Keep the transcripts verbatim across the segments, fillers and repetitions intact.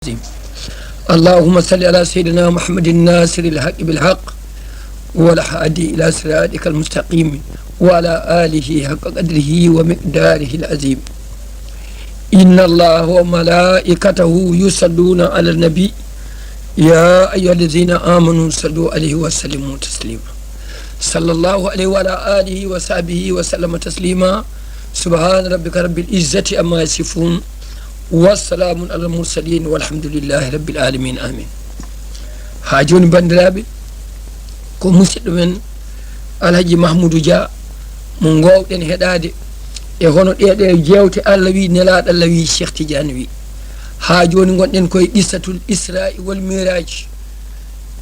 العظيم. اللهم صل على سيدنا محمد الناصر الحق بالحق والهادي إلى صراطك المستقيم وعلى آله حق قدره ومقداره العظيم. إن الله وملائكته يصلون على النبي، يا أيها الذين آمنوا صلوا عليه وسلموا تسليما. صلى الله عليه وعلى آله وصحبه وسلم تسليما. سبحان ربك رب العزة عما يصفون. وسلام على المرسلين والحمد لله رب العالمين. آمين. Haa jooni, banndiraaɓe, ko musidɗo men Alhaji Mahmoudou Dia mo ngoowɗen heɗaade e hono ɗee ɗoo jeewte Allah wi, Nelaaɗo Allah wi, Cheikh Tidiane wi. Haa jooni ngonɗen koye qissatul Isra'i wal Miraj.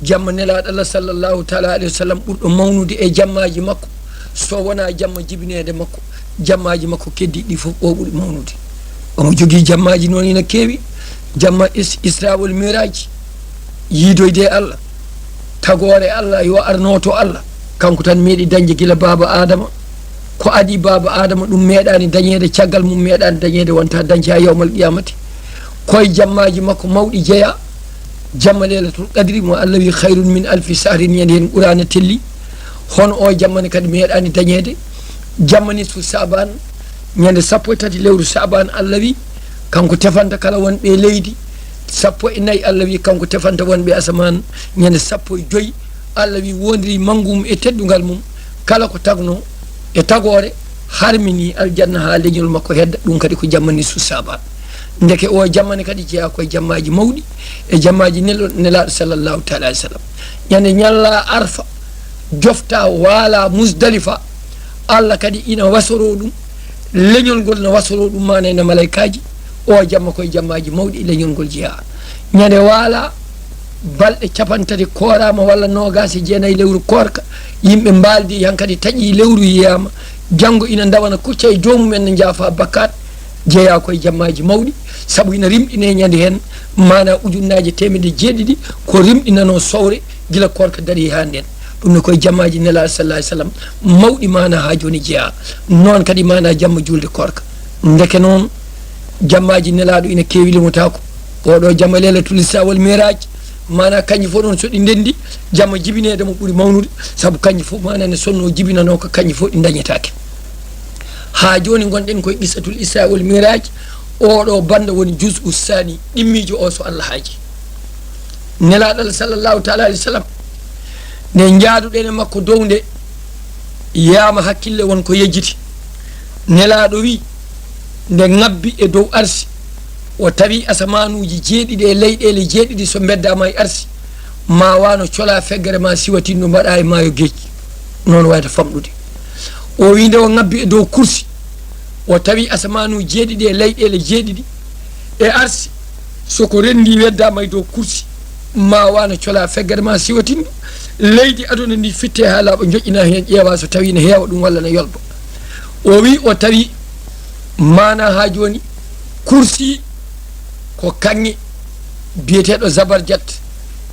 Jamma Nelaaɗo Allah sallallahu taala alayhi wa sallam ɓurɗo mawnude e jammaaji makko, so wonaa jamma jibineede makko, jammaaji makko keddiiɗi ɗi fof o ɓuri mawnude. Omo jogii jammaaji noon ina keewi, jamma Is-, Isra wal Miraj, yiidoyde e Allah, tagoore Allah, yo arno to Allah. Kanko tan meeɗi dañde gila baaba Aadama. Ko adii baaba Aadama, ɗum meeɗaani dañeede, caggal mum meeɗaani dañeede, wonta dañca yawmal qiyamati. Koye jammaaji makko mawɗi jeyaa, jamma Laylatul Qadri mo Allah wi, "Khayrun min alfi shahrin", ñande heen Qur'aana telli. Hono o jamma ne kadi meeɗaani dañeede, jamma nisfu Saaban, ñande sappo e tati lewru Saaban, Allah wi, kanko tefanta kala wonɓe e leydi sappo e nayi, Allah wi, kanko tefanta wonɓe asamaan ñande sappo e joyi. Allah wi, wondiri manngu mum e teddungal mum, kala ko tagno e tagoore, harmini aljanna haa leñol makko hedda, ɗum kadi ko jamma nisfu Saaban. Ndeke o jamma ne kadi jeyaa koye jammaaji mawɗi, e jammaaji nelo-, Nelaaɗo sallallahu taala alayhi wa sallam. Ñande ñalla Arfa, jofta, waala Musdalifa, Allah kadi ina wasoro ɗum, leñol ngol na wasoro ɗum, maana ina malaykaaji, o jamma koye jammaaji mawɗi leñol ngol jeyaa. Ñande waala, balɗe cappanɗe tati kooraama walla noogaas e jeenayi lewru koorka, yimɓe mbaaldi hankadi taƴi lewru yiyaama, janngo ina ndawana kucca e joomum en, ne njaafa bakkaat, jeyaa koye jammaaji mawɗi, sabu ina rimɗinee ñande heen, maana ujunnaaje teemedde jeeɗiɗi ko rimɗinanoo sowre gila koorka darii haa ndeen. Ɗum ne koye jammaaji Nelaaɗo sallallahu alayhi wa sallam mawɗi maana haa jooni jeyaa. Noon kadi maana jamma juulde koorka. Ndeke noon, jammaaji Nelaaɗo ina keewi, limotaako. Oɗo jamma Laylatul Isra wal Miraj, maana kañƴi fof noon so ɗi ndenndi, jamma jibineede mo ɓuri mawnude, sabu kañƴi fof maana ne sonnoo jibinanoo ko kañƴi fof ɗi ndañetaake. Haa jooni ngonɗen koye qissatul Isra wal Miraj, oɗo bannda woni juz'u saani, ɗimmiijo o so Allah haaji. Nelaaɗo Allah sallallahu taala alayhi wa sallam, nde njaaduɗen e makko dow nde, yiyama hakkille won ko yejjiti. Nelaaɗo wi, nde ngabbi e dow arsi, o tawi asamaanuuji jeeɗiɗi e leyɗeele jeeɗiɗi so mbeddaama e arsi, ma wano cola feggere ma siwatindu mbaɗa e maayo geej. Noon wayata famɗude. O wi nde o ngabbi e dow kursi, o tawi asamaanuuji jeeɗiɗi e leyɗeele jeeɗiɗi e arsi, so ko renndi weddaama e dow kursi, ma wano cola feggere ma siwatindu, leydi aduna ndi fitte haa laaɓa, joƴƴina heen, ƴeewa so tawi ne heewa ɗum walla ne yolba. O wi o tawi maana haa jooni kursi ko kaŋŋe biyeteeɗo Zabarjat.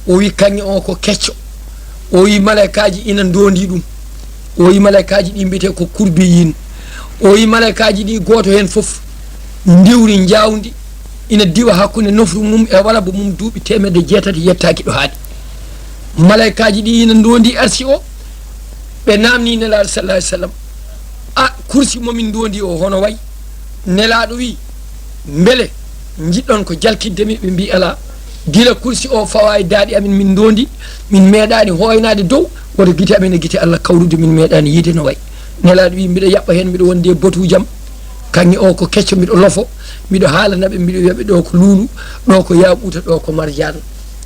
O wi kaŋŋe o ko kecco. O wi malaykaaji ina ndoondi ɗum. O wi malaykaaji ɗi mbiyetee ko kurbiyin. O wi malaykaaji ɗi gooto heen fof ndiwri njawdi ina diwa hakkunde nofru mum e warabu mum duuɓi teemedde jeetati yettaaki ɗo haaɗi. Malaykaaji ɗi ina ndoondi arsi o, ɓe naamni Nelaaɗo sallallahu alayhi wa sallam, "A, kursi mo min ndoondi o hono wayi?" Nelaaɗo wi, "Mbele njiɗɗon ko jalkitde mi?" Ɓe mbi, "Alaa, gila kursi o fawa e daaɗi amin min ndoondi, min meeɗaani hooynaade dow, woto gite amin e gite Allah kawrude, min meeɗaani yiide no wayi." Nelaaɗo wi, "Mbiɗa yaɓɓa heen, mbiɗa wondi e botuujam, kaŋŋe o ko kecco, mbiɗo lofo, mbiɗo haalana ɓe, mbiɗo wiya ɓe ɗo ko luulu, ɗo ko yaaquuta, ɗo ko marjaan."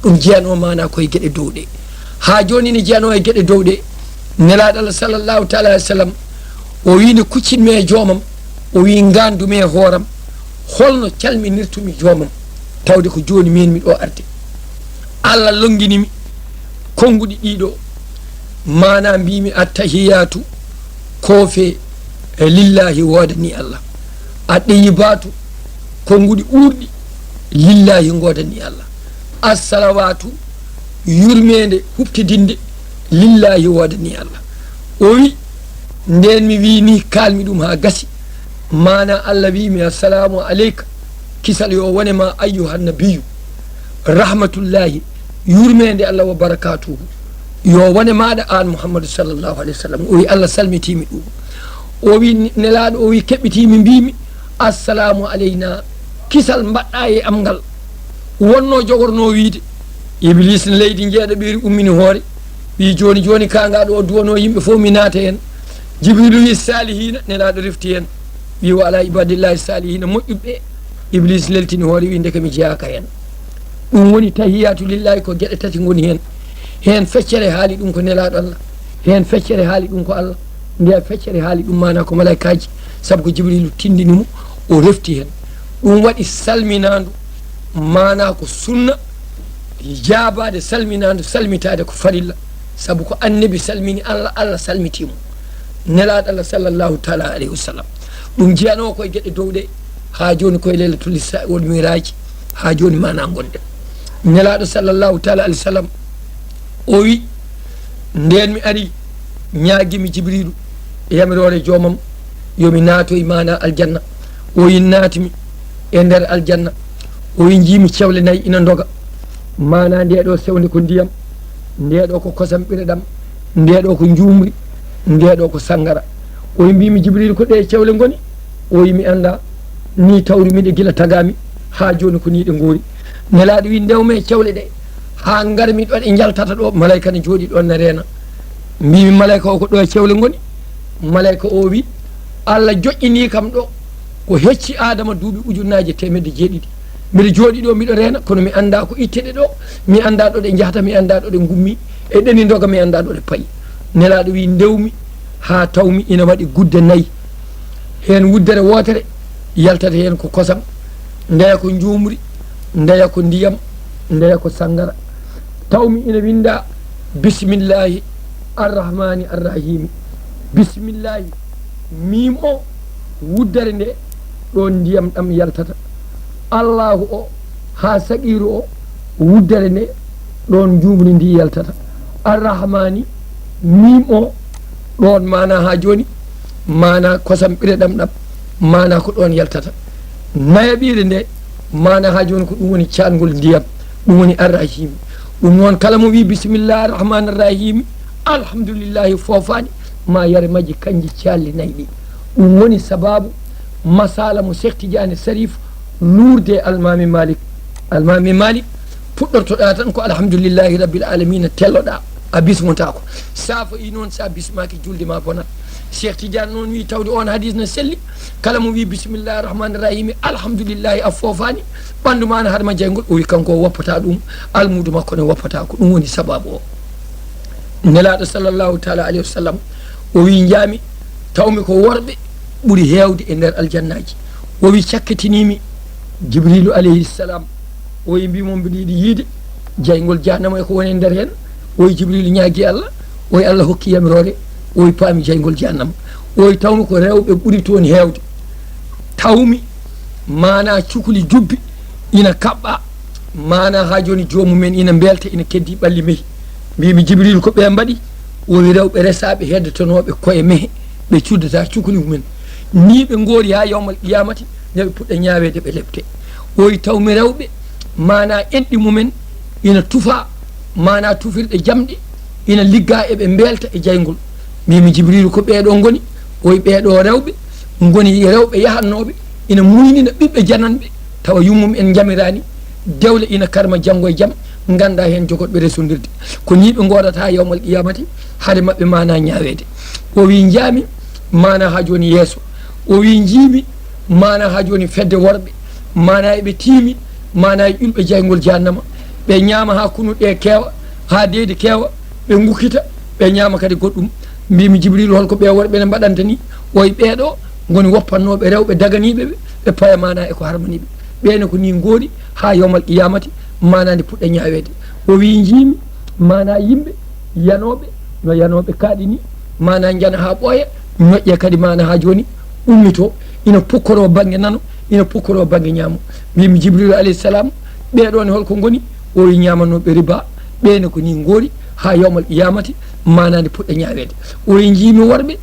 Ɗum jeyanoo maana koye geɗe dow ɗe. Haa jooni ne jeyanoo e geɗe dow ɗe. Nelaaɗo Allah sallallahu taala alayhi wa sallam, o wi nde kuccinmi e joomam, o wi ngaandumi e hooram, holno calminirtumi joomam, tawde ko jooni min miɗo arde. Allah lonnginimi konnguɗi ɗiɗo, maana mbimi, "Attahiyaatu, koofe, e lillahi woodani Allah. Aɗɗeyibaatu, konnguɗi uurɗi, lillahi ngoodani Allah. Assalawaatu, yurmeende huɓtidinde, lillahi woodani Allah." O wi, "Ndeen mi wi ni, kaalmi ɗum haa gasi. Maana Allah wi mi, 'Assalamu aleyka, kisal yo wone ma, ayyuhan nabiyyu.'" Rahmatullahi, yurmeende Allah, wa barakatuhu, yo wone maaɗa aan Muhammadu sallallahu alayhi wa sallam. O wi Allah salmitiimi ɗum. O wi Nelaaɗo, o wi keɓɓitiimi, mbiimi, "Assalamu alayna, kisal mbaɗɗa e am ngal." Wonno jogorno wiide, Iblis ne leydi njeeɗaɓiri ummini hoore, wi, "Jooni jooni ka ngaɗo o duwano yimɓe fof mi naata heen." Jibrilu wi, "Salihina." Nelaaɗo refti heen, wi, "Wa ala ibadillahi salihina, moƴƴuɓe." Iblis leltini hoore, wi, "Ndeke mi jeyaaka heen." Ɗum woni tahiyatu lillahi, ko geɗe tati ngoni heen. Heen feccere haali ɗum ko Nelaaɗo Allah, heen feccere haali ɗum ko Allah, nde feccere haali ɗum maana ko malaykaaji, sabu ko Jibrilu tindini mo, o refti heen. Ɗum waɗi salminaandu, maana ko sunna, jaabaade salminaandu, salmitaade ko farilla, sabu ko Annabi salmini Allah, Allah salmiti mo. Nelaaɗo Allah sallallahu taala alayhi wa sallam. Ɗum jeyanoo koye geɗe dow ɗe, haa jooni koye Laylatul Isra wal Miraaji, haa jooni maana ngonɗen. Nelaaɗo sallallahu taala alayhi wa sallam, o wi, "Ndeen mi ari, ñaagimi Jibrilu e yamiroore joomam, yo mi naatoy maana aljanna." O wi, "Naatmi e nder aljanna." O wi, "Njiimi cewle nayi ina ndoga. Maana nde ɗo sewnde ko ndiyam, nde ɗo ko kosam ɓireɗam, nde ɗo ko njuumri, nde ɗo ko sanngara." O wi, "Mbiimi, Jibrilu, ko ɗe cewle ngoni?" O wi, "Mi annda, ni tawri miɗe gila tagaami, haa jooni ko ni ɗe ngoori." Nelaaɗo wi, "Ndewme cewle ɗe, haa ngarmi ɗo ɗe njaltata ɗo." Malayka ne jooɗi ɗoon ne reena. Mbiimi, "Malayka o, ko ɗo cewle ngoni?" Malayka o wi, "Allah joƴƴini kam ɗo, ko hecci Aadama duuɓi ujunnaaje teemedde jeeɗiɗi. Mbiɗa jooɗi ɗo, mbiɗo reena, kono mi annda ko itte ɗe ɗo, mi annda ɗo ɗe njahata, mi annda ɗo ɗe ngummi, e ɗe ni ndoga, mi annda ɗo ɗe payi." Nelaaɗo wi, "Ndewmi haa tawmi ina waɗi gudde nayi. Heen wuddere wootere yaltata heen ko kosam, ndeya ko njuumri, ndeya ko ndiyam, ndeya ko sanngara. Tawmi ina winnda Bismillahi Arrahmani Arrahimi. Bismillahi, miim o, wuddere nde, ɗoon ndiyam ɗam yaltata. Allahu o, haa saqiiru o, wuddere nde, ɗoon njuumri ndi yaltata. Arrahmani, miim o, ɗoon maana haa jooni, maana kosam ɓireɗam ɗam, maana ko ɗoon yaltata. Nayaɓiire nde, maana haa jooni ko ɗum woni caangol ndiyam, ɗum woni Arrahimi. Ɗum noon, kala mo wi, Bismillahi Arrahmani Arrahimi, Alhamdulillahi foofaani, ma yare majji kanji calli nayi ɗi." Ɗum woni sababu masala mo Cheikh Tidiane Sarif luurde e Almami Malik. Almami Malik, puɗɗortoɗa tan ko Alhamdulillahi Rabbil Alamina, telloɗa, a bismotaako. Safa i noon, sa bismaki, julde ma bonat. Cheikh Tidiane noon wi, tawde on hadis no selli, kala mo wi, "Bismillahi Rahmani Rahimi, Alhamdulillahi," a foofaani, ɓanndu ma na harma jeyngol. O wi, kanko o woppata ɗum, almuudo makko ne woppata ko. Ɗum woni sababu o. Nelaaɗo sallallahu taala alayhi wa sallam, o wi, njaami, tawmi ko worɓe ɓuri heewde e nder aljannaaji. O wi, cakkitinimi Jibrilu alayhi salam. O wi, mbimo, mbiɗa yiɗi yiide jeyngol jahannama e ko woni e nder heen. O wi, Jibrilu ñaagi Allah. O wi, Allah hokki yamiroore. O wi, paami jeyngol jahannama. O wi, tawmi ko rewɓe ɓuri toon heewde. Tawmi maana cukuli jubbi ina kaɓɓa, maana haa jooni joomumen ina mbelta, ina keddi ɓalli mehi. Mbimi, Jibrilu, ko ɓe mbaɗi? O wi, rewɓe resaaɓe heddotonooɓe koye mehe, ɓe cuddata cukuli mumen. Ni ɓe ngoori haa yawmal qiyamati, nde ɓe puɗɗa ñaaweede, ɓe lepte. O wi, tawmi rewɓe, maana enɗi mumen ina tufa, maana tufirɗe jamɗe, ina ligga, eɓe mbelta e jayngol. Mbimi, Jibrilu, ko ɓeeɗo ngoni? O wi, ɓeeɗo rewɓe ngoni rewɓe yahannooɓe ina muynina ɓiɓɓe jananɓe, tawa yummum en njamiraani, dewle ina karma janngo e jam, ngannda heen jogotɓe resondirde. Ko nii ɓe ngoodata yawmal qiyamati, hade maɓɓe maana ñaaweede. O wi, njaami maana haa jooni yeeso. O wi, njiimi maana haa jooni fedde worɓe, maana eɓe tiimi, maana e ƴulɓe jayngol jahannama. Ɓe ñaama haa kunu ɗe keewa, haa deydi keewa, ɓe ngukkita, ɓe ñaama kadi goɗɗum. Mbimi, Jibrilu, holko ɓe worɓe ne mbaɗanta ni? O wi, ɓeeɗo ngoni woppannooɓe rewɓe daganiiɓe ɓe, ɓe paya maana e ko harmani ɓe. Ɓe ne ko ni ngoori haa yawmal qiyamati, maana nde puɗɗa ñaaweede. O wi, njiimi maana yimɓe yanooɓe no yanooɓe kaaɗi ni, maana njana haa ɓooya, ñoƴƴe kadi maana haa jooni ummito, ina pukkoroo bannge nano, ina pukkoroo bannge ñaamo. Mbimi, Jibrilu alayhi salam, ɓeeɗo ne holko ngoni? O wi, ñaamanooɓe riba, ɓe ne ko ni ngoori haa yawmal qiyamati, maana nde puɗɗa ñaaweede. O wi, njiimi worɓe,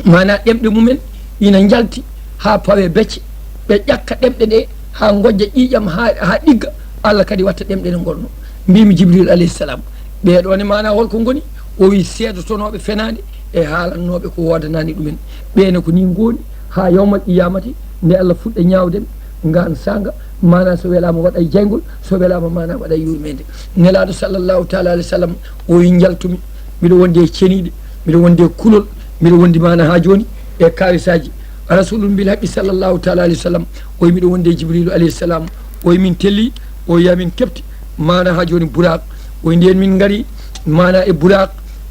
maana ɗemɗe mumen ina njalti haa pawe becce, ɓe ƴakka ɗemɗe ɗe haa ngojja ƴiiƴam haa, haa ɗigga, Allah kadi watta ɗemɗe no ngolno. Mbimi Jibril alayhi salam, ɓee ɗoo ne maanaa holko ngoni? O wi seedotonooɓe fenaande e haalannooɓe ko woodanaani ɗumen. Ɓee ne ko nii ngooni haa yawmal qiyamati, nde Allah fuɗɗa ñaawde ɓe, ngaan saanga, maanaa so welaama waɗa e jayngol, so welaama maanaa waɗa e yurmeende. Nelaaɗo sallallahu taala alayhi wa sallam o wi njaltumi, mbiɗo wondi e ceniiɗe, mbiɗo wondi e kulol, mbiɗo wondi maanaa haa jooni e kaawisaaji. Rasulun bil haqqi sallallahu taala alayhi wa sallam o wi mbiɗo wondi e Jibrilu alayhi salam, o wi min telli, o wi min kepti, maanaa haa jooni buraaq, o wi ndeen min ngari maanaa e buraaq,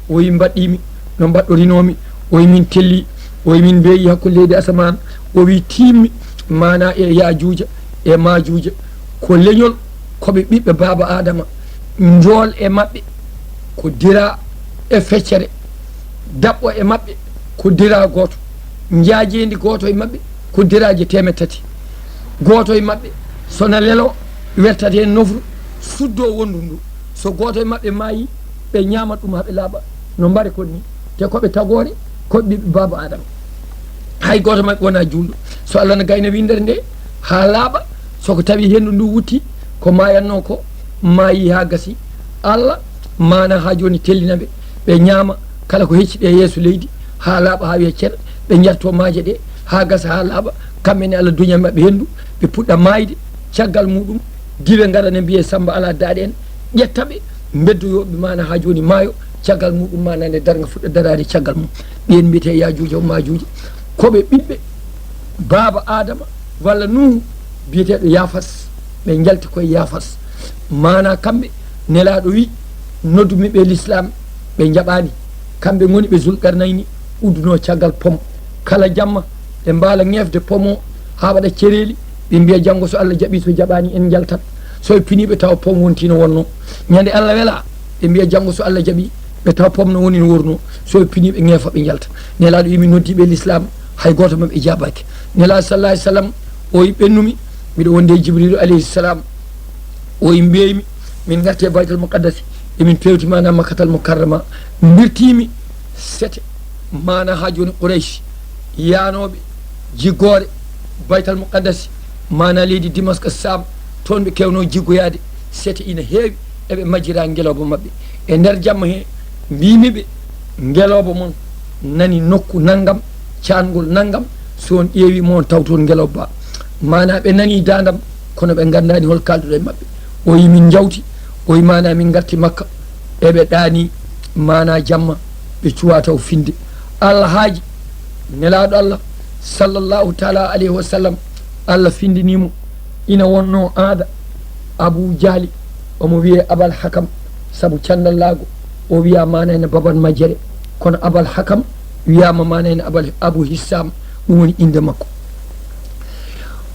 o wi mbaɗɗiimi no mbaɗɗorinoomi, o wi min telli, o wi min mbeeyi hakkunde leydi asamaan, o wi tiimmi maanaa e Yaajuuja e Maajuuja, ko leñol, ko ɓe ɓiɓɓe baaba Aadama, njool e maɓɓe ko dira e feccere, daɓɓo e maɓɓe ko dira gooto, njaajeendi gooto e maɓɓe ko diraaje teemeɗɗe tati. Gooto e maɓɓe so na lelo wertat heen nofru, suddoo wondu ndu. So gooto e maɓɓe maayi, ɓe ñaamat ɗum haa ɓe laaɓa no mbare kon ni. Te ko ɓe tagoore, ko ɓe ɓiɓɓe baaba Aadama. Hay gooto maɓɓe wonaa juulɗo. So Allah na gayna winndere nde haa laaɓa, so ko tawi henndu ndu wutti, ko maayatnoo ko maayi haa gasi. Allah maanaa haa jooni tellina ɓe, ɓe ñaama kala ko hecci ɓe yeeso leydi haa laaɓa haa wiya cer, ɓe njartoo maaje ɗe haa gasa haa laaɓa, kamɓe ne Allah duña maɓɓe henndu, ɓe puɗɗa maayde, caggal muɗum diwe ngara ne mbiyee Sammba alaa daaɗe en, ƴetta ɓe, mbeddoyoo ɓe maanaa haa jooni maayo, caggal muɗum maanaa nde darnga fuɗɗa daraade caggal mum. Ɓeen mbiyetee Yaajuuja e Maajuuja, ko ɓe ɓiɓɓe baaba Aadama walla Nuuhu biyeteeɗo Yaafas, ɓe njalti koye Yaafas. Maanaa kamɓe, Nelaaɗo wi, noddumi ɓe lislaam, ɓe njaɓaani. Kamɓe ngoni ɓe Zulqarnayni uddunoo caggal pom. Kala jamma, ɓe mbaala ŋeefde pom o haa waɗa cereeli, ɓe mbiya janngo so Allah jaɓii, so jaɓaani en njaltat. So ɓe pinii ɓe tawa pom wontii no wonnoo. Ñande Allah welaa, ɓe mbiya janngo so Allah jaɓii, ɓe tawa pom no woni no wornoo. So ɓe pinii ɓe ŋeefa ɓe njalta. Nelaaɗo wi mi noddii ɓe lislaam, hay gooto maɓɓe jaabaaki. Nelaaɗo sallallahu alayhi wa sallam o wi ɓennumi, mbiɗo wondi e Jibriilu alayhi salam. O wi mbeeymi, min ngarti e Baytal Muqaddasi, emin pewti maanaa Makkatal Mukarrama, mbirtiimi sete maanaa haa jooni Quraysh yaanooɓe jiggoore Baytal Muqaddasi, maanaa leydi Dimaska Saam, toon ɓe kewnoo jiggoyaade, sete ina heewi, eɓe majjira ngelooba maɓɓe. E nder jamma he, mbiimi ɓe, ngelooba mon nani nokku nanngam, caangol nanngam, so on ƴeewi mo on taw toon ngelooba ba. Maanaa ɓe nani daandam, kono ɓe nganndaani hol kaalduɗo e maɓɓe. O yi min njawti, o yi maanaa min ngarti Makka, eɓe ɗaani maanaa jamma, ɓe cuwa taw finde. Allah haaji, Nelaaɗo Allah, sallallahu taala alayhi wa sallam, Allah findinii mo. Ina wonnoo aada Abu Jahli, omo wiyee Abal Hakam, sabu canndallaagu, o wiyaa maanaa ene Baban Majjere. Kono Abal Hakam wiyaama maanaa ene Abal, Abu Hissam, ɗum woni innde makko.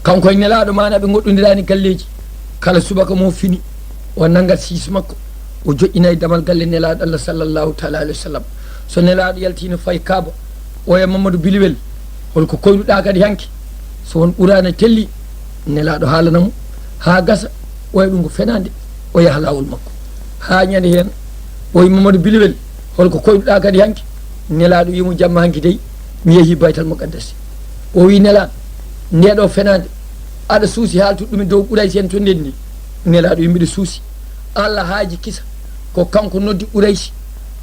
Kanko e Nelaaɗo maanaa ɓe ngoɗɗondiraani galleeji. Kala subaka mo fini, o nanngat siis makko, o joƴƴina e damal galle Nelaaɗo Allah sallallahu taala alayhi wa sallam. So Nelaaɗo yaltii no fayi Kaaba, oya Mamadou Biliwel, hol ko koyɗuɗaa kadi hanki? So won Quraana telli, Nelaaɗo haalana mo, haa gasa, oya ɗum ko fenaande, o yaha laawol makko. Haa ñande heen, o wi Mamadou Biliwel, hol ko koyɗuɗaa kadi hanki? Nelaaɗo wi mo jamma hanki dey, mi yehii Baytal Muqaddas. O wi Nelaaɗo, ndee ɗoo fenaande, aɗa suusi haaltude ɗum e dow Quraysi en to ndenni? Nelaaɗo wi mbiɗa suusi. Allah haaji kisa, ko kanko noddi Quraysi,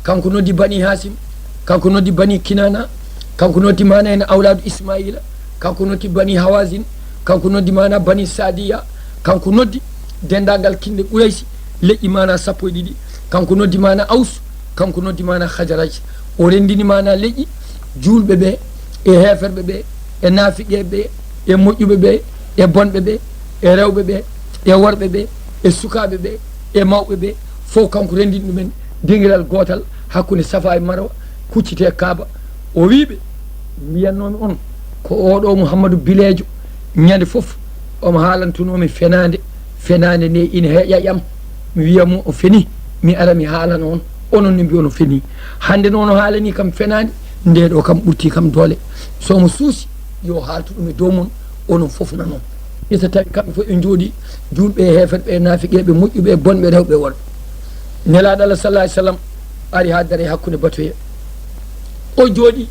kanko noddi Bani Hasim, kanko noddi Bani Kinana, kanko noddi maanaa ene awlaadu Ismaila, kanko noddi Bani Hawazin, kanko noddi maanaa Bani Sadiya, kanko noddi denndaangal kinɗe Quraysi, leƴƴi maanaa sappo e ɗiɗi, kanko noddi maanaa Aus, kanko noddi maanaa Hajaraj. O renndini maanaa leƴƴi juulɓe ɓe e heeferɓe ɓe e naafiqeeɓe ɓe e moƴƴuɓe ɓe e bonɓe ɓe e rewɓe ɓe e worɓe ɓe e sukaaɓe ɓe e mawɓe ɓe, fof kanko renndini ɗumen dingiral gootal hakkunde Safa e Marwa, kuccitee Kaaba. O wii ɓe, mbiyatnoomi on ko oo ɗoo Muhammadu bileejo, ñande fof omo haalantunoo mi fenaande, fenaande nde ina heƴa ƴam, mi wiya mo o fenii, mi ara mi haalana on, onon ne mbiyon o fenii. Hannde noon o haalanii kam fenaande, ndee ɗoo kam ɓurtii kam doole. So omo suusi, yo haaltu ɗum e dow mon, onon fof nanon. Ɓe so tawi kamɓe fof ɓe njooɗii, juulɓe e heeferɓe e naafiqeeɓe, moƴƴuɓe e bonɓe, rewɓe e worɓe. Nelaaɗo Allah sallallahu alayhi wa sallam ari haa darii hakkunde batoye. O jooɗii,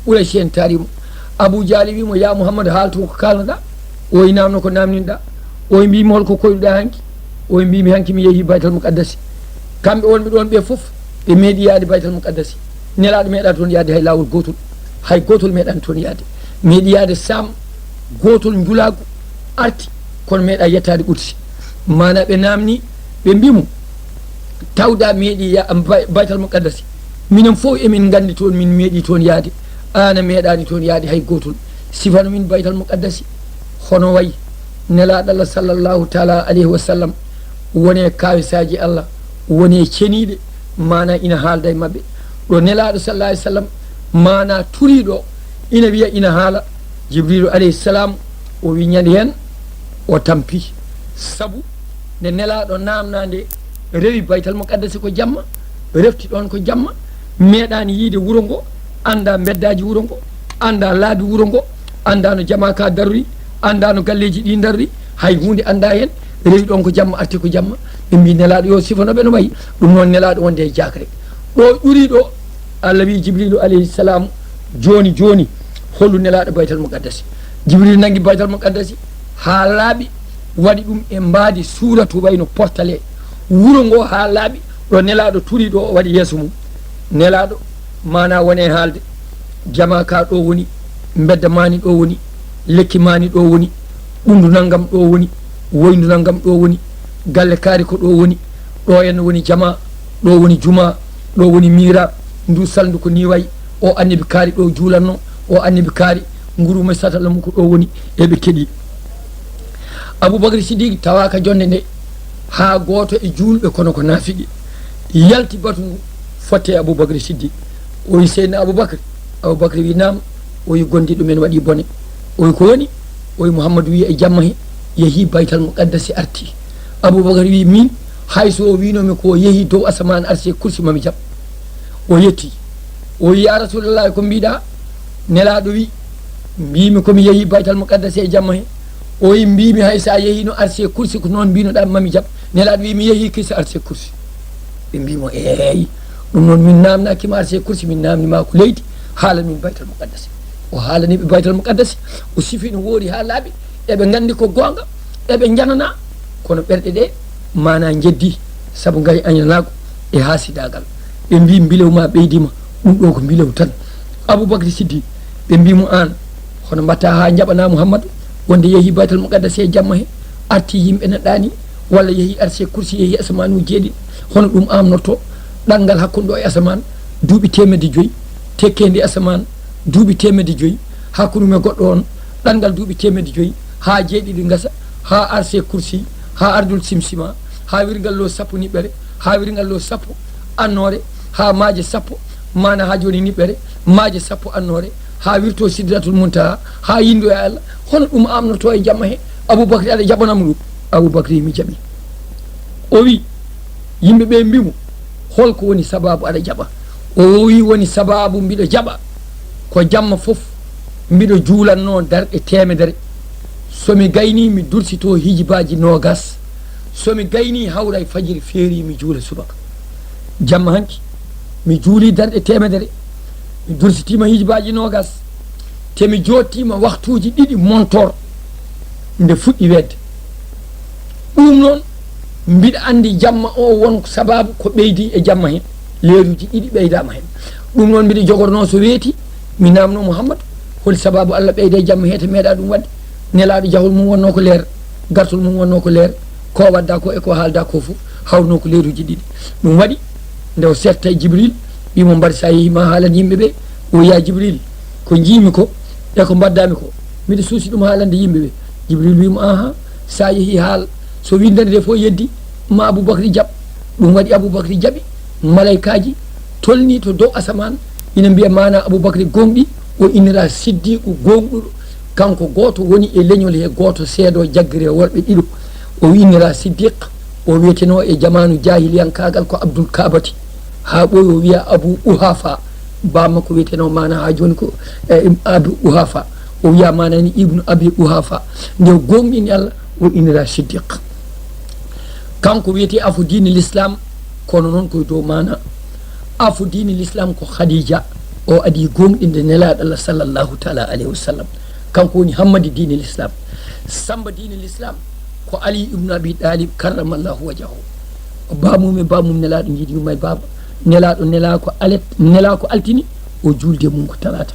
Qurayshi en taari mo. Abu Jahli wii mo, "Yaa Muhammad, haaltu ko kaalnoɗaa." O wi, "Naamno ko naamninɗaa." O wi, "Mbiimi hol ko koyɗuɗaa hanki?" O wi, mbiimi hanki mi yehi Baytal Muqaddasi. Kamɓe wonɓe ɗoon ɓe fof, ɓe meeɗi yahde Baytal Muqaddasi. Nelaaɗo meeɗaani toon yahde hay laawol gootol. Hay gootol meeɗaani toon yahde. Meeɗi yahde Saam, gootol njulaagu arti, kono meeɗaa yettaade Qudsi. Maanaa ɓe naamni, ɓe mbii mo, tawda meeɗi ya-, Bay-, Baytal Muqaddasi. Minen fof emin nganndi toon, min meeɗi toon yahde. Aan a meeɗaani toon yahde hay gootol. Sifano min Baytal Muqaddasi. Hono wayi Nelaaɗo Allah sallallahu taala alayhi wa sallam, wone kaawisaaji Allah, wone ceniiɗe, maanaa ina haalda e maɓɓe. Ɗo Nelaaɗo sallallahu alayhi wa sallam, maanaa turiiɗo, ina wiya ina haala, Jibriilu alayhi salam, o wi ñande heen, o tampi. Sabu nde Nelaaɗo naamnaa nde, rewi Baytal Muqaddasi ko jamma, refti ɗoon ko jamma, meeɗaani yiyde wuro ngo, anndaa mbeddaaji wuro ngo, anndaa laabi wuro ngo, anndaa no jamaa ka darori, anndaa no galleeji ɗi darori, hay huunde anndaa heen, rewi ɗoon ko jamma, arti ko jamma. Ɓe mbii Nelaaɗo yo sifano ɓe no wayi, ɗum noon Nelaaɗo wonde e jaakre. Ɗo ƴuri ɗo, Allah wii Jibriilu alayhi salam, jooni jooni, hollu Nelaaɗo Baytal Muqaddasi. Jibriilu nanngi Baytal Muqaddasi haa laaɓi, waɗi ɗum e mbaadi suuratu wayno portale wuro ngo haa laaɓi, ɗo Nelaaɗo turi ɗo, o waɗi yeeso mum. Nelaaɗo, maanaa wone haalde, jamaa ka ɗo woni, mbedda maani ɗo woni, lekki maani ɗo woni, ɓunndu nanngam ɗo woni, woyndu nanngam ɗo woni, galle kaari ko ɗo woni, ɗo en woni jamaa, ɗo woni jumaa, ɗo woni miira, ndu salndu ko ni wayi, o annabi kaari ɗo juulatno, o annabi kaari nguru mo satala mum ko ɗo woni, e ɓe keɗi. Abubakar Siddiq tawaaka jonnde nde, haa gooto e juulɓe kono ko naafiqi yalti batu ngu, fotte e Abubakar Siddiq. O wi, Seydina Abubakar? Abubakar wi, naam. O wi, gondiɗo men waɗi bone. O wi, ko woni? O wi, Muhammadu wi e jamma he, yehi Baytal Muqaddasi arti. Abubakar wi, min, hay so o winomi ko yehi dow asamaan arsi e kursi, mami jaɓ. O yetti. O wi, ya Rasulallah, ko mbiɗa? Nelaaɗo wi, mbimi ko mi yehi Baytal Muqaddasi e jamma he. O wi, mbimi hay sa yehino arsi e kursi ko noon mbinoɗa, mami jaɓ. Nelaaɗo wi, mi yehi kisa arsi e kursi. Ɓe mbii mo, eey, ɗum noon min naamnaaki ma arsi e kursi, min naamni ma ko leydi, haalan min Baytal Muqaddasi. O haalani ɓe Baytal Muqaddasi, o sifi no woori haa laaɓi, eɓe nganndi ko goonga, eɓe njananaa, kono ɓerɗe ɗe maanaa njeddi, sabu ngañaanaagu e haasidaagal. Ɓe mbii, mbilew ma ɓeydiima, ɗum ɗo ko mbilew tan. Abubakri Siddi, ɓe mbii mo, aan, hono mbaɗtaa haa njaɓanaa Muhammadu wonde yehi Baytal Muqaddasi e jamma he, arti yimɓe neɗɗaani, walla yehi arsi e kursi, yehi asamaanu jeeɗiɗi, hono ɗum aamnortoo? Ɗanngal hakkunde ɗo e asamaan, duuɓi teemedde joyi, tekkeendi asamaan, duuɓi teemedde joyi, hakkunde mum e goɗɗo on, ɗanngal duuɓi teemedde joyi, haa jeeɗiɗi ngasa, haa arsi e kursi, haa ardul simsima, haa wirngal lo sappo niɓɓere, haa wirngal lo sappo annoore, haa maaje sappo, maana haa jooni niɓɓere, maaje sappo annoore, haa wirto Sidratul Muntaha, haa yindo e Allah, hono ɗum aamnortoo e jamma he? Abubakri, aɗa jaɓanamo ɗum? Abubakri, mi jaɓi. O wi, yimɓe ɓe mbii mo, hol ko woni sabaabu aɗa jaɓa? O wi, woni sabaabu mbiɗo jaɓa ko jamma fof mbiɗo juulatnoo darɗe teemedere. So mi gaynii, mi dursitoo hijibaaji noogas. So mi gaynii, hawra e fajiri feeri, mi juula subaka. Jamma hanki, mi juulii darɗe teemedere, mi dursitiima hijibaaji noogas, te mi joottiima waktuuji ɗiɗi montor nde fuɗɗi weetde. Ɗum noon, mbiɗa anndi jamma o won sabaabu ko ɓeydi e jamma he, leeruuji ɗiɗi ɓeydaama heen. Ɗum noon, mbiɗa jogornoo so weeti, mi naamnoo Muhammadu, holi sabaabu Allah ɓeyda e jamma he te meeɗaa ɗum waɗde? Nelaaɗo jahol mum wonnoo ko leer, gartol mum wonnoo ko leer, ko wadda ko e ko haalda ko fof hawnoo ko leeruuji ɗiɗi. Ɗum waɗi, nde o serta e Jibril, wii mo, mbar sa yehi ma haalan yimɓe ɓe. O wiya, Jibril, ko njiimi ko e ko mbaɗdaami ko, mbiɗa suusi ɗum haalande yimɓe ɓe. Jibril wii mo, aha, sa yehi haal, so windande nde fof yeddi, ma Abubakri jaɓ. Ɗum waɗi Abubakri jaɓi, malaykaaji tolnii to dow asamaan, ina mbiya maana Abubakri gooŋɗi, o innira Siddiqu gooŋɗuɗo. Kanko gooto woni e leñol he gooto seedo jaggiree worɓe ɗiɗo. O innira Siddiq, o wiyetenoo e jamaanu jaahiliyankaagal ko Abdul Kaabati. Haa ɓooyi o wiya Abu Uhafa, baa makko wiyetenoo maana haa jooni ko, eh, Abu Uhafa. O wiya maana ni Ibnu Abi Uhafa. Nde o gooŋɗini Allah, o innira Siddiq. Kanko wiyetee afo diine l'islam, kono noon ko e dow maana. Afo diine l'islam ko Khadija, o adii gooŋɗinde Nelaaɗo Allah sallallahu taala alayhi wa sallam. Kanko woni hammadi diine l'islam. Samba diine l'islam Ko Ali ibnu Abi Ɗalib, karramallahu wajahu. Bamum e bamum nelaaɗo njiidi yumma e baaba. Nelaaɗo nelaa ko alet, nelaa ko altini, o juulde mum ko talaata.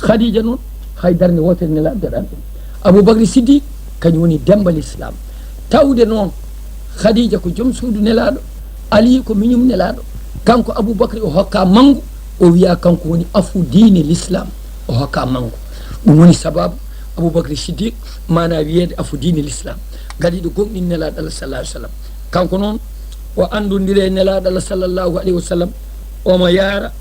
Khadija noon, hay darnde wootere nelaaɗo daɗaani ɗum. Abubakri Siddiq, kañum woni demba l'islam. Tawde noon, Khadija ko joom suudu nelaaɗo, Ali ko miñum nelaaɗo. Kanko Abubakri o hokka manngu, o wiya kanko woni afu diine l'islam. O hokka manngu. Ɗum woni sababu Abubakri Siddiq, maana wiyeede afu diine l'islam. Gadiiɗo gomɗin nelaaɗo Allah sallallahu alaihi wasallam. Kanko noon, o anndondire e nelaaɗo Allah sallallahu alaihi wasallam, omo yaara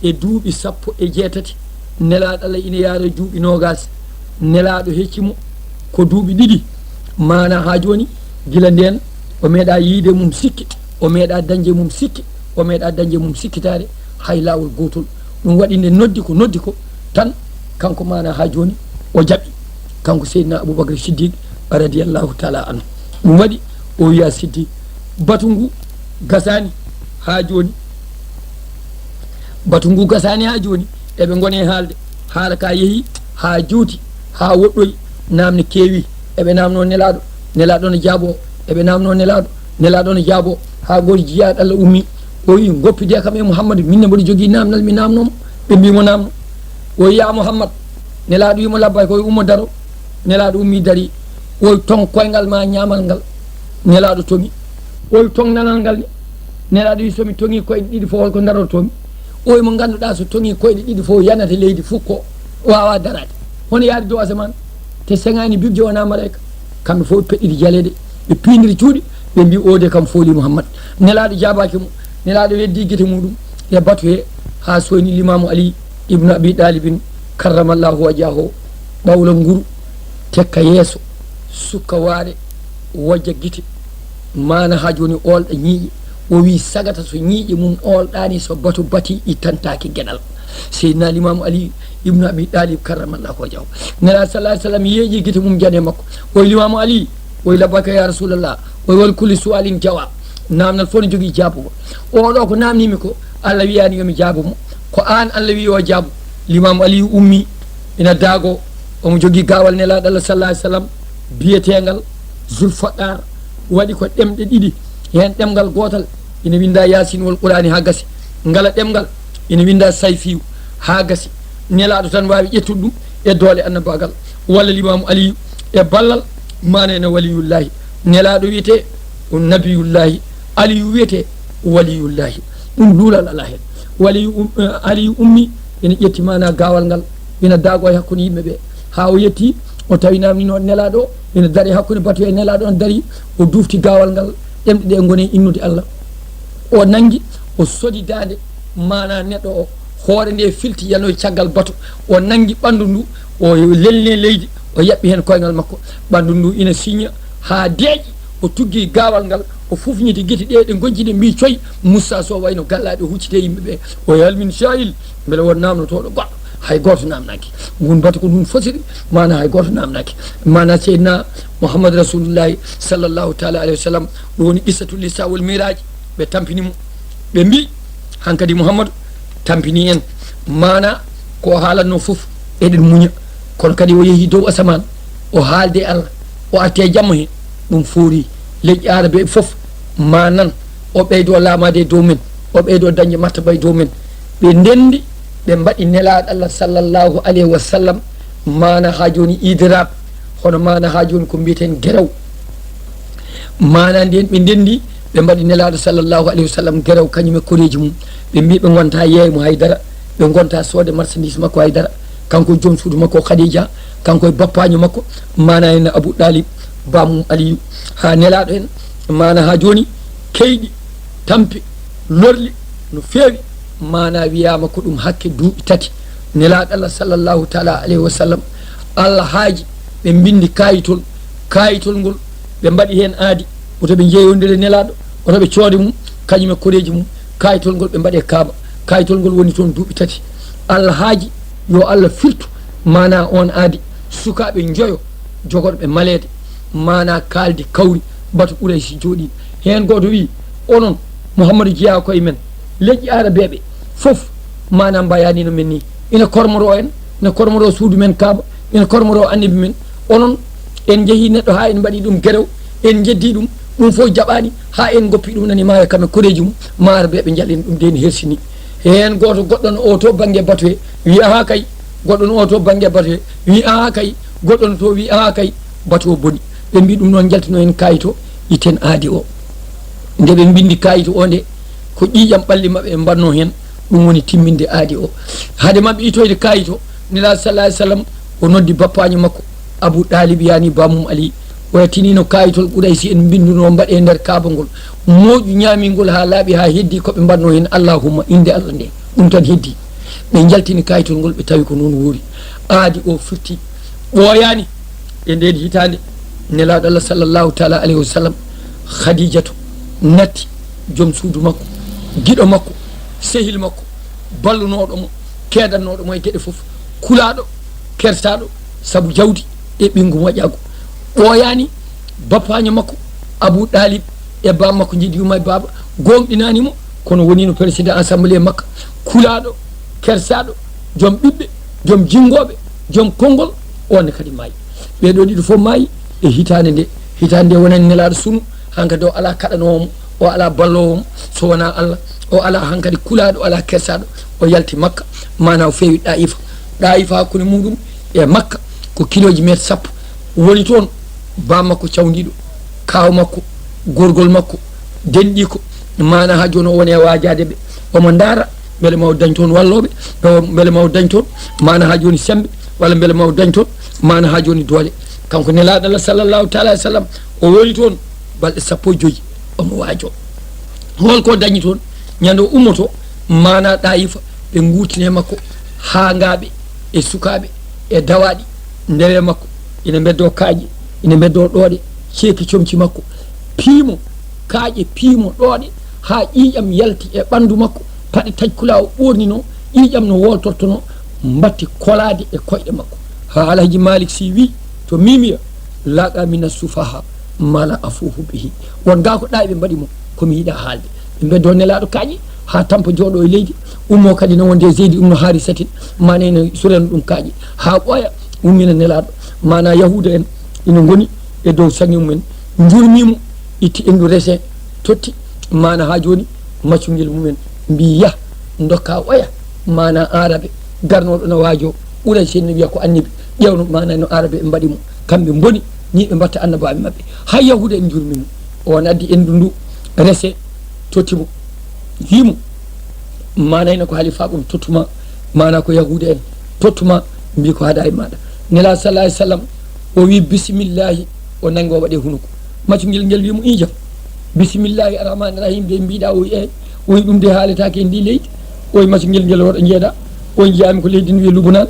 e duuɓi sappo e jeetati. Nelaaɗo Allah ina yaara e duuɓi noogaas. Nelaaɗo hecci mo ko duuɓi ɗiɗi. Maana haa jooni, gila ndeen, o meeɗa yiide mum sikke, o meeɗa dañde mum sikke, o meeɗa dañde mum sikkitaare, hay laawol gootol. Ɗum waɗi nde noddi ko noddi ko, tan kanko maana haa jooni o jaɓi. Kanko Seydina Abubakar Siddiq radiyallahu taala anhu. Ɗum waɗi o wiya Siddiq, batu ngu gasaani haa jooni. Batu ngu gasaani haa jooni. Eɓe ngoni e haalde. Haala ka yehi haa juuti, haa woɗɗoyi. Naamne keewi. Eɓe naamno nelaaɗo. Nelaaɗo no jaabo. Eɓe naamno nelaaɗo. Nelaaɗo no jaabo. Haa gooto jiyaaɗo Allah ummi. O wi, "Ngoppidee kam e Muhammadu. Min ne mboɗo jogii naamnal mi naamnoo mo." Ɓe mbii mo, "Naamno." O wi, "Ya Muhammad." Nelaaɗo wi mo, "Labbayka." O wi, "Ummo daro." Nelaaɗo ummi dari. O wi, "Ton koyngal ma ñaamal ngal." Nelaaɗo toŋi. O wi, "Ton nanal ngal ne." Nelaaɗo wi, "So mi toŋi koyɗe ɗiɗi fof, hol ko darortoo mi?" O wi, "Mo ngannduɗaa so toŋi koyɗe ɗiɗi fof, yanata leydi fof ko waawaa daraade. Hono yaade dow asamaan, te seŋaani bibje wonaa maleyka." Kamɓe fof ɓe peɗɗiti jaleeɗe, ɓe piindiri cuuɗi, ɓe mbii, "Oo de kam fooli Muhammad." Nelaaɗo jaabaaki mo. Nelaaɗo weddii gite muuɗum e batu hee haa sooyni Limaamu Ali ibnu Abi Ɗaalibin karramallahu wajahu, ɓawla nguru, tekka yeeso, sukka waare, wojja gite. Maana haa jooni oolɗa ñiiƴe. O wi, "Sagata so ñiiƴe mum oolɗaani, so batu batii, ittantaake geɗal." Seydina Limaamu Ali ibnu Abi Ɗaalib karramallahu wajahu. Nelaaɗo sallallahu alaihi wasallam yeeƴi gite mum jane makko. O wi, "Limaamu Ali." O wi, "Labbayka ya Rasulallah." O wi, "Wa li kulli su'alin jawab." Naamnal fof no jogii jaabugol. Oo ɗoo ko naamnii mi ko, Allah wiyaani yo mi jaabu mo. Ko aan Allah wii o jaabu. Limaamu Ali ummi, ina daago. Omo jogii gaawal Nelaaɗo Allah sallallahu alaihi wasallam, biyeteengal Zulfaqar. Waɗi ko ɗemɗe ɗiɗi, heen ɗemngal gootal ina winnda Yaasin wal Qur'aani haa gasi, ngala ɗemngal ina winnda Sayfiyu haa gasi. Nelaaɗo tan waawi ƴettude ɗum e doole annabaagal, walla Limaamu Aliyu e ballal, maana ene waliyullahi. Nelaaɗo wiyetee ko nabiyullahi, Aliyu wiyetee waliyullahi. Ɗum luulal alaa heen. Waliyu um-, eh, Aliyu ummi, ina ƴetti maana gaawal ngal, ina daago e hakkunde yimɓe ɓe. Haa o yetti, o tawi naamnino nelaaɗo o, ina dari hakkunde batu e nelaaɗo on dari, o dufti gaawal ngal, ɗemɗe ɗe ngoni e innude Allah. O nanngi, o sodi daande maana neɗɗo o, hoore nde filti yanoyi caggal batu, o nanngi ɓanndu ndu, o lelni leydi, o yaɓɓi heen koyngal makko, ɓanndu ndu ina siña haa deeƴi, o tuggi gaawal ngal, o fufñiti gite ɗe, ɗe ngonji ɗe mbii, "Coy, Moussa Sow wayno gallaaɗo huccite yimɓe ɓe." O wi, "Hal min sa'il?" Mbele won naamnotooɗo goɗɗo? Hay gooto naamnaaki. Ngun batu ko ndun fotiri, maana hay gooto naamnaaki. Maana Seydina Muhammad Rasulullahi sallallahu taala alayhi wa sallam, ɗum woni qissatul Isra wal Miraj, ɓe tampini mo. Ɓe mbii, "Hankadi Muhammadu tampini en." Maana ko o haalatnoo fof, eɗen muña. Kono kadi o yehi dow asamaan, o haalde e Allah, o arti e jamma heen, ɗum foori. Leƴƴi Aarabeeɓe fof ma nan, o ɓeydo laamaade e dow men, o ɓeydo dañde martaba e dow men. Ɓe ndenndi, ɓe mbaɗi Nelaaɗo Allah sallallahu alayhi wa sallam, maana haa jooni idraab, hono maana haa jooni ko mbiyeten gerew. Maana ndeen ɓe ndenndi, ɓe mbaɗi Nelaaɗo sallallahu alayhi wa sallam gerew, kañum e koreeji mum. Ɓe mbii ɓe ngonta yeeymo hay dara, ɓe ngonta soode marchandise makko hay dara. Kanko e joom suudu makko Khadija, kanko e bappaanyo makko, maana en Abu Ɗaalib, baamum Aliyu. Haa Nelaaɗo en, maana haa jooni, keyɗi, tampi, lorli no feewi, maana wiyaama ko ɗum hakke duuɓi tati. Nelaaɗo Allah sallallahu taala alayhi wa sallam, Allah haaji ɓe mbinndi kaayitol, kaayitol ngol ɓe mbaɗi heen aadi, woto ɓe njeeyondire Nelaaɗo, woto ɓe coode mum, kañum e koreeji mum, kaayitol ngol ɓe mbaɗe Kaaba, kaayitol ngol woni toon duuɓi tati. Allah haaji yo Allah firtu maana oon aadi, sukaaɓe njoyo jogorɓe maleede, maana kaaldi kawri, batu Qurayshi jooɗii. Heen gooto wii, "Onon, Muhammadu jeyaa ko e men, leƴƴi Aarabeeɓe fof, maana mbayaani no men nii, ina kormoroo en, ina kormoroo suudu men Kaaba, ina kormoroo Annabi men. Onon, en njehii neɗɗo haa en mbaɗi ɗum gerew, En njeddi ɗum, ɗum fof jaɓaani, haa en ngoppi ɗum nani maayo kam e koreeji mum, ma ar ɓe ɓe njalina ɗum, de ene hersini. Heen gooto goɗɗo no o to bannge bato he, wi, "Ahaa kay." Goɗɗo no o to bannge bato he, wi, "Ahaa kay." Goɗɗo no to wi, "Ahaa kay, bato o boni." Ɓe mbi ɗum noon, njaltino en kaayit o, iten aadi o. Nde ɓe mbinndi kaayit o nde, ko ƴiiƴam ɓalli maɓɓe ɓe mbaɗnoo heen, ɗum woni timminde aadi o. Hade maɓɓe itoyde kaayit o, Nelaaɗo sallallahu alayhi wa sallam o noddi bappaaño makko, Abu Ɗaalib, yaani bammum Ali. O yettinino kaayitol Quraysi en mbinndunoo, mbaɗee nder Kaaba ngol. Mooƴu ñaami ngol haa laaɓi, haa heddi ko ɓe mbaɗnoo heen, "Allahumma", innde Allah nde. Ɗum tan heddi. Ɓe njaltini kaayitol ngol, ɓe tawi ko noon woori. Aadi o firti, ɓooyaani. E ndeen hitaande, Nelaaɗo Allah sallallahu taala alayhi wa sallam, Khadijatu natti joom suudu makko, giɗo makko, sehil makko, ballunooɗo mo, keedannooɗo mo e geɗe fof, kulaaɗo, kersaaɗo, sabu jawdi e ɓinngu moƴƴaagu. Ɓooyaani bappaaño makko, Abu Ɗaalib, e baaba makko, njiɗi yumma e baaba, gooŋɗinaani mo, kono woniino président assemblée makka, kulaaɗo, kersaaɗo, joom ɓiɓɓe, joom jinngooɓe, joom konngol, oon ne kadi maayi. Ɓee ɗoo ɗiɗo fof maayi e hitaande nde. Hitaande nde wonani Nelaaɗo sunu, hankadi o alaa kaɗanoowo mo, o alaa balloowo mo, so wonaa Allah, o alaa hankadi kulaaɗo, o alaa kersaaɗo, o yalti Makka, maanaa o feewi Ɗaayifa. Ɗaayifa hakkunde muuɗum e Makka ko kilooji meeter sappo. Woni toon, baaba makko cawndiiɗo, kaaw makko, gorgol makko, denɗiiko, maanaa haa jooni o woni e waajaade ɓe. Omo ndaara mbele ma o dañ toon wallooɓe, o, mbele ma o dañ toon, maanaa haa jooni semmbe, walla mbele ma o dañ toon, maanaa haa jooni doole. Kanko Nelaaɗo Allah sallallahu taala alayhi wa sallam, o woni toon balɗe sappo e joy, omo waajoo. Hol ko dañi toon? Ñande o ummotoo, maanaa Ɗaayifa, ɓe nguurtini e makko haangaaɓe e sukaaɓe e dawaaɗi ndewe makko, ina mbeddoo kaaƴe, ina mbeddoo ɗooɗe, ceeki comci makko, piimo kaaƴe, piimo ɗooɗe, haa ƴiiƴam yalti e ɓanndu makko, paɗe taƴkulaa o ɓoorninoo, ƴiiƴam no wooltortonoo, mbatti kolaade e koyɗe makko. Haa Alhaji Malik Sy wii to Mimiya, "Laqa mina sufaha ma la afuhu bihi." Won gaa ko ɗaaɓe mbaɗi mo, ko mi yiɗaa haalde. Ɓe mbeddoo Nelaaɗo kaaƴe haa tampa jooɗoo e leydi, ummoo kadi no wonde e Zeydi ibnu Haarisatin, maanaa ina surana ɗum kaaƴe, haa ɓooya, ummina Nelaaɗo. Maanaa Yahuuda en ina ngoni e dow saŋi mumen, njurmii mo, itti enndu rese, totti, maanaa haa jooni, maccungel mumen mbii, "Yah, ndokkaa oya, maanaa Aarabe, garnooɗo no waajoo, ɓuray sen no wiya ko annabi, ƴeewno, maanaa no Aarabe en mbaɗi mo, kamɓe mboni, nii ɓe mbatta annabaaɓe maɓɓe." Hay Yahuuda en njurmii mo, oon addi enndu ndu rese, totti mo, wii mo, "Maanaa ina ko halifaaɓe am tottu ma, maanaa ko Yahuuda en tottu ma, mbii ko hadaa e maaɗa." Nelaaɗo sallallahu alayhi wa sallam, o wii, "Bisimillahi," o nanngi o waɗi e hunuko. Maccungel ngel wii mo, "Iijam, bisimillahi arrahmani rahim de mbiɗa?" O wii, "Eey." O wii, "Ɗum de haaletaake e ndi leydi." O wii, "Maccungel ngel, hoto njeeɗa?" O wii, "Njiyaami ko leydi ndi wiyee Lubunan."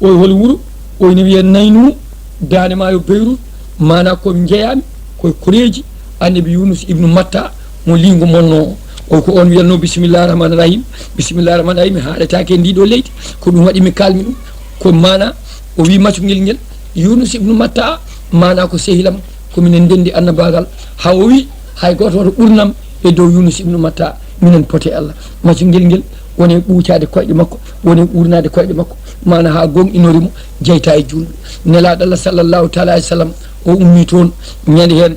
O wii, "Holi wuro?" O wii, "Ina wiyee Naynu, daande maayo Beyrut, maanaa ko njeyaami ko e koreeji annabi Yunus ibnu Matta mo liingu monnoo o." Ko oon wiyatnoo, "Bisimillahi rahmani rahim, bisimillahi rahmani rahim, haaletaake e ndii ɗoo leydi." Ko ɗum waɗi mi kaalmi ɗum. Ko maanaa, o wii maccungel ngel, "Yunus ibnu Matta, maanaa ko sehilam, ko minen ndenndi annabaagal." Haa o wii, "Hay gooto hoto ɓurnam e dow Yunus ibnu Matta, minen poti e Allah." Maccungel ngel woni e ɓuucaade koyɗe makko, woni e uurnaade koyɗe makko, maanaa haa gooŋɗinori mo, jeyta e juulɓe. Nelaaɗo Allah sallallahu taala alayhi wa sallam, o ummii toon ñande heen,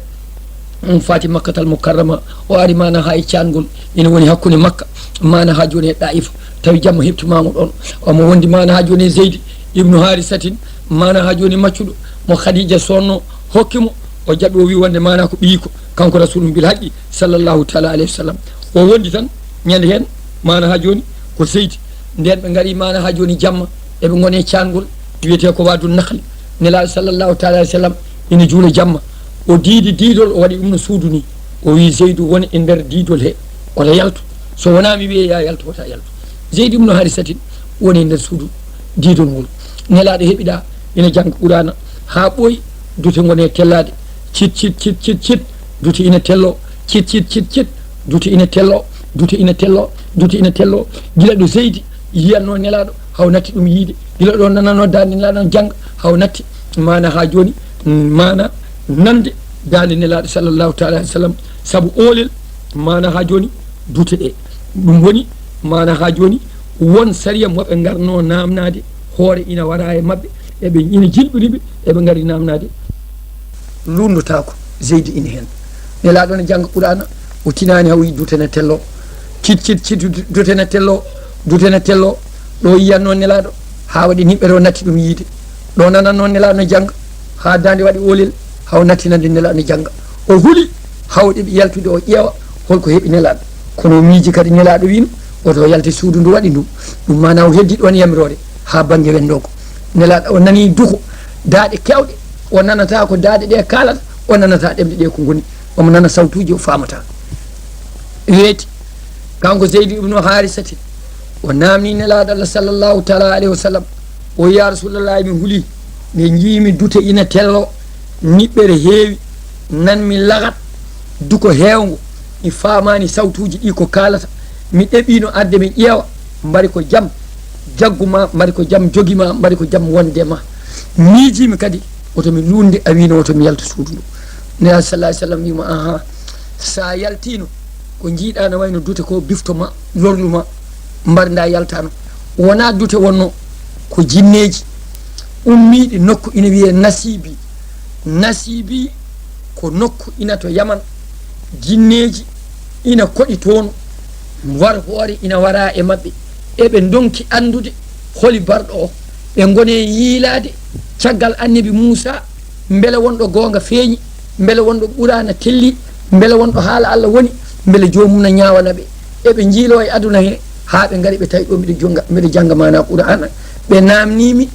um faati Makkatal Mukarrama, o ari maanaa haa e caangol ina woni hakkunde Makka, maanaa haa jooni e Ɗaayifa, tawi jamma heɓtimaama ɗoon. Omo wondi maanaa haa jooni e Zeydi ibnu Haarisatin, maanaa haa jooni maccuɗo mo Khadija soodnoo hokki mo, o jaɓi, o wii wonde maanaa ko ɓiyiiko, kanko Rasuulu bil haqqi sallallahu taala alayhi wa sallam. O wondi tan ñande heen, maanaa haa jooni ko Zeydi. Ndeen ɓe ngari maanaa haa jooni jamma, eɓe ngoni e caangol wiyetee ko Waadun Nakhli. Nelaaɗo sallallahu taala alayhi wa sallam ina juula jamma. O diidi diidol, o waɗi ɗum no suudu nii. O wii Zeydu, "Won e nder diidol he, oto yaltu. So wonaa mi wiyee yaa yaltu, wota yaltu." Zeydu ibnu Haarisatin woni e nder suudu diidol ngol. Nelaaɗo heɓiɗaa ina jannga Quraana haa ɓooyi, dute ngoni e tellaade. Cit, cit, cit, cit, cit, dute ina telloo. Cit, cit, cit, cit, dute ina telloo, dute ina telloo, dute ina telloo. Gila ɗo Zeydi yiyatnoo Nelaaɗo, haa o natti ɗum yiyde. Gila ɗo nanatnoo daande Nelaaɗo no jannga, haa o natti maanaa haa jooni, maanaa nande daande Nelaaɗo sallallahu taala alayhi wa sallam. Sabu oolel, maanaa haa jooni dute ɗe. Ɗum woni maanaa haa jooni won sariya mo ɓe ngarnoo naamnaade hoore ina waraa e maɓɓe, eɓe ina jilɓini ɓe, eɓe ngari naamnaade. Luunndotaako. Zeydi ina heen. Nelaaɗo ne jannga Qur'aana, o tinaani haw yi dute ne tello. Cit, cit, cit, dute ne tello, dute ne tello. Ɗo yiyan noon Nelaaɗo, haa waɗi niɓɓere o natti ɗum yiide. Ɗo nanan noon Nelaaɗo ne jannga, haa daande waɗi oolel, haw nattinande Nelaaɗo ne jannga. O huli, haw ɗeɓi yaltude o ƴeewa, holko heɓi Nelaaɗo. Kono o miiji kadi Nelaaɗo wiino, woto o yalte suudu ndu waɗi ndu. Ɗum maana o heddi ɗoon yamiroore, haa bannge wendoogo. Nelaaɗo o nani duko, daaɗe keewɗe, o nanata ko daaɗe ɗe kaalata, o nanata ɗemɗe ɗe ko ngoni. Omo nana sawtuuji, o faamata. Weeti, kanko Zeydi ibnu Haarisati, o naamni Nelaaɗo Allah sallallahu taala alayhi wa sallam, o wi'i, "Ya Rasuulallahi, mi huli, nde njiimi dute ina tello, niɓɓere heewi, nanmi lagat, duko heewngo, mi faamaani sawtuuji ɗi ko kaalata. Mi ɗeɓiino arde mi ƴeewa, mbari ko jam, jaggu ma, mbari ko jam, jogi ma, mbari ko jam wonde ma. Miijiimi kadi, woto mi luutnde, a wiino woto mi yaltu suudu ndu." Nelaaɗo sallallahu alayhi wa sallam wi'i mo, "Ahaa, so a yaltiino, ko njiiɗaa no wayno dute ko, bifto ma, lorlu ma, mbarda yaltaano. Wonaa dute wonno, ko jinneeji ummiiɗi nokku ina wiyee Nasiibi. Nasiibi ko nokku ina to Yaman, jinneeji ina koɗi toon, war hoore ina wara e maɓɓe. Eɓe ndonki anndude holi barɗo o. Ɓe ngoni e yiilaade caggal Annabi Muusaa, mbele wonɗo goonga feeñi, mbele wonɗo Qur'aana telli, mbele wonɗo haala Allah woni, mbele joomum na ñaawana ɓe. Eɓe njiiloo e aduna he, haa ɓe ngari ɓe tawi ɗo mbiɗa jonnga, mbiɗa jannga maanaa Qur'aana. Ɓe naamnii mi,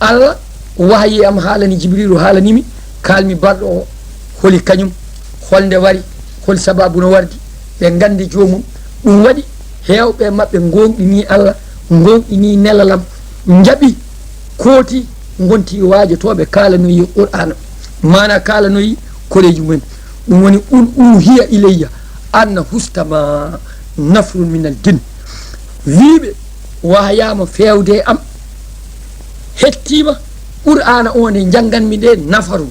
Allah wahayi am haalani Jibriilu, haalani mi, kaalmi barɗo o, holi kañum, hol nde wari, hol sabaabu no wardi, ɓe nganndi joomum. Ɗum waɗi heewɓe maɓɓe ngoongɗinii Allah, ngoongɗinii nelal am, njaɓi, kooti, ngonti waajotooɓe kaalanoyi Qur'aana, maanaa kaalanoyi koreeji mumen. Ɗum woni, "Qul uuhiya ilayya annahu stama'a nafarun minal jinn." Wiiɓe wahayaama feewde e am, hettiima Qur'aana o nde njannganmi nde, nafarun,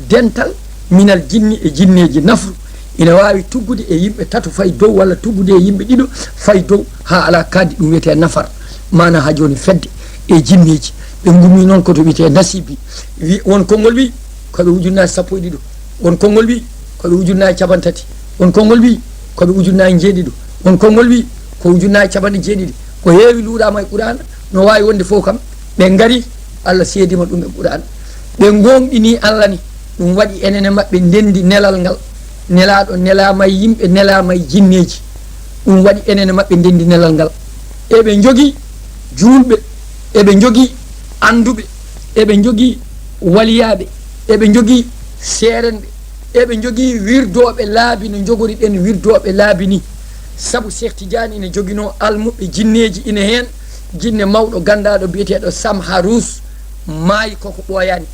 dental, minal jinni, e jinneeji. Nafru ina waawi tuggude e yimɓe tato fay dow, walla tuggude e yimɓe ɗiɗo fay dow, haa alaa kaadi ɗum wiyetee nafar. Maanaa haa jooni fedde e jinneeji. Ɓe ngummi noon ko to wiyetee Nasiibi. Wi-, won konngol wi ko ɓe ujunnaaji sappo e ɗiɗo. Won konngol wi ko ɓe ujunnaaji cappanɗe tati. Won konngol wi ko ɓe ujunnaaji njeeɗiɗo. Won konngol wi ko ujunnaaji cappanɗe jeeɗiɗi. Ko heewi luuɗaama e Qur'aana, no waawi wonde fof kam, ɓe ngari, Allah seediima ɗum e Qur'aana. Ɓe ngoongɗinii Allah ni, ɗum waɗi enen e maɓɓe ndenndi nelal ngal. Nelaaɗo nelaama e yimɓe, nelaama e jinneeji. Ɗum waɗi enen e maɓɓe ndenndi nelal ngal. Eɓe njogii juulɓe, eɓe njogii annduɓe, eɓe njogii waliyaaɓe, eɓe njogii seerenɓe, eɓe njogii wirdooɓe laabi no njogori ɗen wirdooɓe laabi ni. Sabu Seex Tijaani ina joginoo almuɓɓe jinneeji, ina heen jinne mawɗo ganndaaɗo biyeteeɗo Samharus, maayi koko ɓooyaani.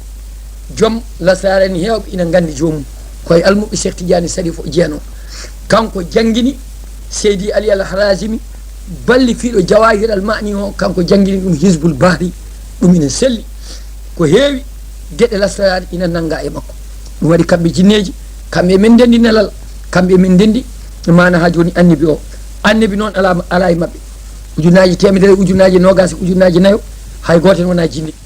Joom lasraare en heewɓe ina nganndi joomum. Ko e almuɓɓe Seex Tijaani Sariif o jeyanoo. Kanko janngini Seydi Ali Al Harazimi, ballifiiɗo Jawaahir Al Maani o, kanko janngini ɗum Hizbul Bahri. Ɗum ina selli. Ko heewi geɗe lasraare ina nannga e makko. Ɗum waɗi kamɓe jinneeji, kamɓe men ndenndi nelal, kamɓe men ndenndi maana haa jooni annabi o. Annabi noon alaa, alaa e maɓɓe. Ujunnaaji teemedere, ujunnaaji noogaas, ujunnaaji nayo, hay gooto en wonaa jinne.